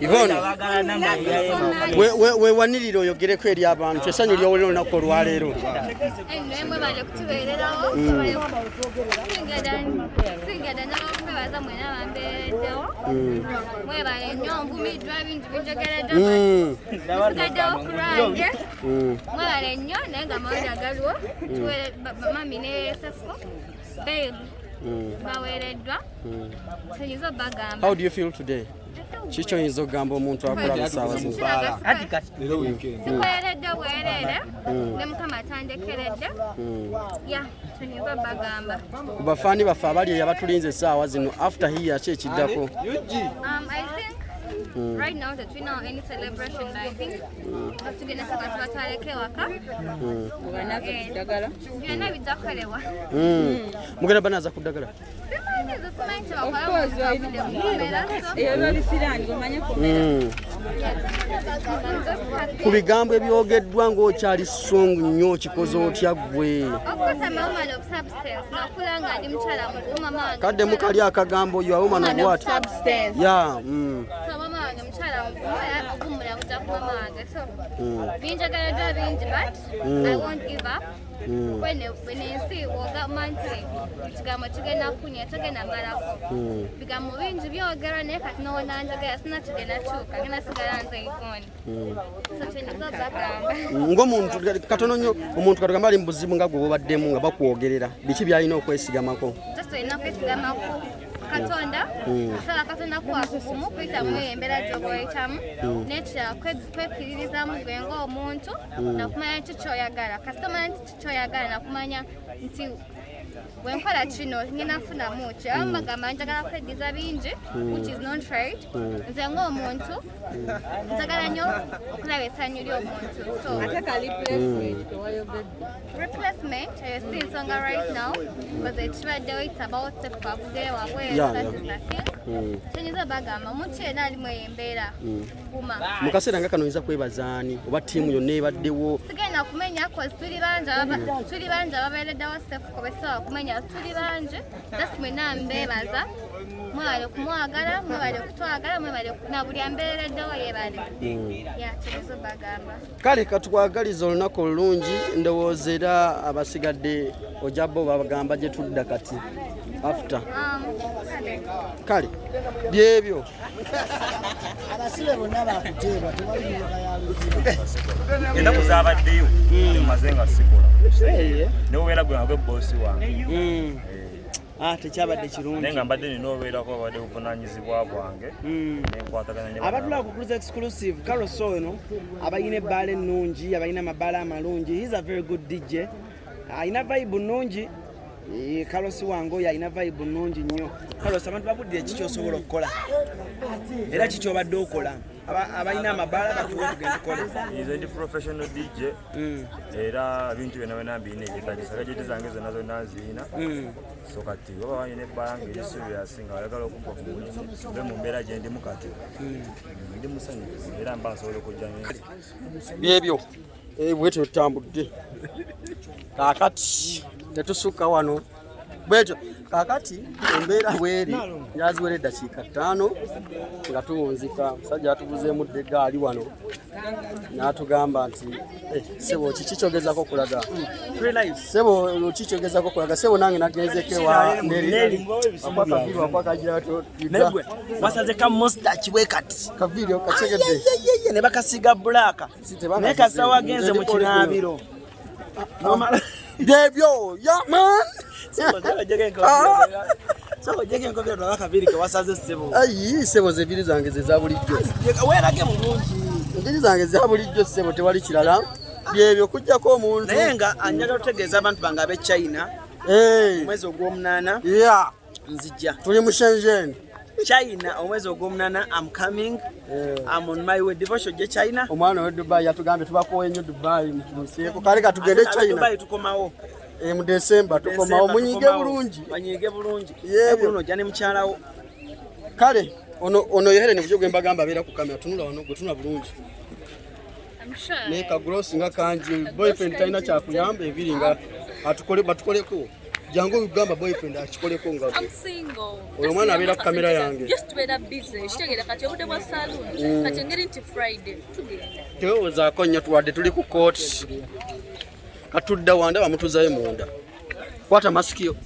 Yvonne, wewanirire oyogereko eri abantu essanyu lyowulira olunaku olwaleero. Mwebale kutubeererawo. Singeda njagala mwena bambeereddewo. Mwebale nnyo, nvumiddwa bingi binjogereddwa, nsigaddewo ku lwange. Mwebale nnyo, naye nga amawulire agaliwo, mami ne Sefuko bail baweereddwa, kyenyinza obagamba. How do you feel today? Kiki oyinza okugamba omuntu akulaba essaawa zino? Sikuweereddwa bwereere, ne Mukama atandekeredde ya, kyenyinza obagamba. Ku bafaani baffe abali eyo abatulinze essaawa zino, after here ki ekiddako? I think right now that we know any celebration, but I think tugenda saka tubatwaleko ewaka. Byonna bijja kukolebwa. Mugenda banaaza ku ddagala? Simanyi, nze simanyi kyebakola omuntu avudde mu kkomera, so Eyo biba bisiraani, omanye komera. I'm just happy. Ku bigambo ebyogeddwa ng'okyali strong nnyo, okikoze otya ggwe? Of course, I'm a woman of substance. Nakula nga ndi mukyala mugumu, mama wange Kaddemu kali akagambo, you are woman of what? Substance. Yeah. So mama wange mukyala mugumu, era ogummula bujja ku mama wange. So binjagaladdwa bingi, but I won't give up. Wene ensi wogamba nti ekigambo kigenda kunya, togenda malako. Bigambo bingi byogerwa, naye kati nowona njogera sina kigenda kyuka, ngenda sigala nze Yvonne. So kyenyinza obagamba. Ng'omuntu katono nnyo, omuntu katugamba ali mu buzibu nga gwe bubaddemu nga bakwogerera, biki byalina okwesigamako? Just olina kwesigamako Katonda, osaba Katonda kuwa bugumu kuyitamu eyo embeera gy'oba oyitamu, n'ekirala kwekkiririzamu gwe ng'omuntu nakumanya ki kyoyagala. Kasita omanya nti ki kyoyagala, nakumanya nti bwenkola kino ngenda nfunamu ki. Abamu bagamba njagala kweddiza bingi, which is not right. Nze ng'omuntu njagala nnyo okulaba essanyu ly'omuntu, so Ate ka replacement tewayogedde. Replacement eyo si nsonga right now, because ekibaddewo, it's about Sefuko avuddeyo wabweru. That is the thing. Kyenyinza bagamba, omuntu yenna alimu eyo embeera, guma. Mu kaseera nga kano oyinza kwebazaani oba ttiimu yonna ebaddewo? Sigenda kumenya, 'cause tuli bangi ababeereddewo Sefuko, besobola kumenya, tuli bangi. Just mwenna mbeebaza, mwebale kumwagala, mwebale kutwagala, mwebale na buli ambeereddewo yeebale. Ya, kyenyinza bagamba. Kale katwagaliza olunaku olulungi. Ndowooza era abasigadde ojja bo babagamba gye tudda kati after. Kale. Kale byebyo. Abasibe bonna bakuteebwa, tewali mmotoka ya luzira. Ennaku zabaddeyo maze nga sikola, newobeera gwe nga gwe boosi wange. Ah, tekyabadde kirungi. Naye nga mbadde nina obeerako, obadde buvunanyizibwa bwange nenkwatagana ne Abatulaba ku Cruise Exclusive, Carlos ono abalina ebbaala ennungi, abalina amabaala amalungi. He's a very good DJ, alina vibe nnungi. Carlos wange oyo alina vibe nnungi nnyo. Carlos, abantu babuddire ki kyosobola okukola era ki kyobadde okola? Abalina amabaala batuwe tugende tukole. Nze ndi professional DJ, era ebintu byonna byonna mbirina ebyetagisa, gadget zange zonna zonna nzirina. So kati oba balina ebbala nga eri serious nga bayagala okuva ku mulimu nve mu mbeera gye ndimu kati, ndi musanyufu era mba nsobola okujja. Byebyo. Bwetyo tutambudde kaakati, tetusukka wano bwetyo. Kaakati embeera bweri, yaziwera eddakiika 5 nga tuwunzika. Musajja atubuzeemu dda eggaali wano n'atugamba nti, "Eh, sebo, kiki kyogezako okulaga? Sebo, ki kyogezako okulaga? Sebo, nange nagenzeko ewa Neri." Naye gwe wasaze ka mustache bwe kati. Kaviiri okakyegedde. Yeyeye, ne bakasiiga black. Naye kasita wagenze mu kinaabiro nomala. Byebyo, yeah man. Ojjeko enkofiira tulabe akaviiri ke wasaze, ssebo. Ayi sebo, ze enviiri zange ze za bulijjo. Weerage bulungi. Enviiri zange za bulijjo ssebo, tewali kirala, byebyo kujjako omuntu. Naye nga anjagala otegeeza abantu bange ab'e China, omwezi ogw'omunaana nzija. Tuli mu Shenzhen. China, omwezi ogw'omunaana, am coming. I'm on my way. Devotion gye China. Omwana we Dubai yatugambye tubakowe nnyo Dubai, mutuuseeko kale, katugende Ate China. Dubai tukomawo. Eh, mu December tukomawo. December Munyige tukomawo. bulungi. Banyige bulungi. Yebyo. Naye ojja ne mukyalawo. Kale ono ye Helen bujo gwe mbagamba abeera ku kamera. Tunula wano gwe, tunula bulungi. I'm sure. Naye ka gloss nga kangi, boyfriend talina kyakuyamba, ebiri nga Atukole batukoleko. Jangu ogamba boyfriend akikoleko nga I'm single. Oyo omwana abeera ku kamera yange. Just tubeera busy. Kitegeera kati obudde bwa saloon. Kati engeri nti Friday tugenda. Tewewozaako nnyo tuwadde tuli ku court. Katudda wanda bamutuzayo munda. Kwata masiki yo.